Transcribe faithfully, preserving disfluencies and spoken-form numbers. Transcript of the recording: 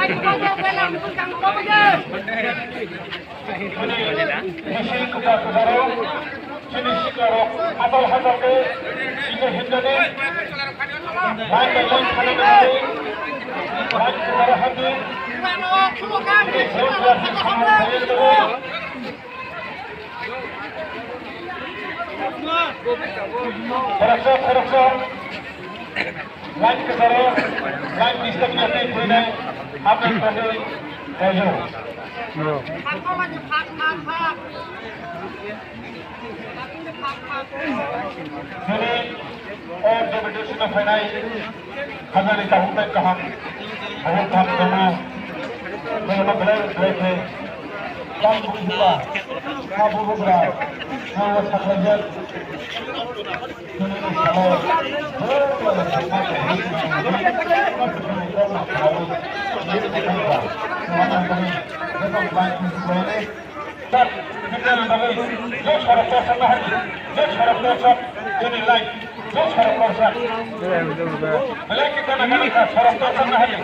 Bisi kwtal kwtal rok, chini sikla rok, adal hadal khe, chini himnani, line by line thani nangani, line kwtal hamdi, chini self Khoroksa, khoroksa, line kwcharo, line disturb ya tei phuinai, hambai khlaiwi kaijo. Bro. Nini o deputation no phainai. Hajani tabuk tai kaham, tabuk kaham tongma, tongma belai belai khe, tam bujiba, ha bubugra, ha sakrajak, tini ni salo, Sir, kita ni bagwi, je sorok torsak na hari, je sorok torsak, jeni lai, je sorok torsak. Belai kita na kana sorok torsak na hari.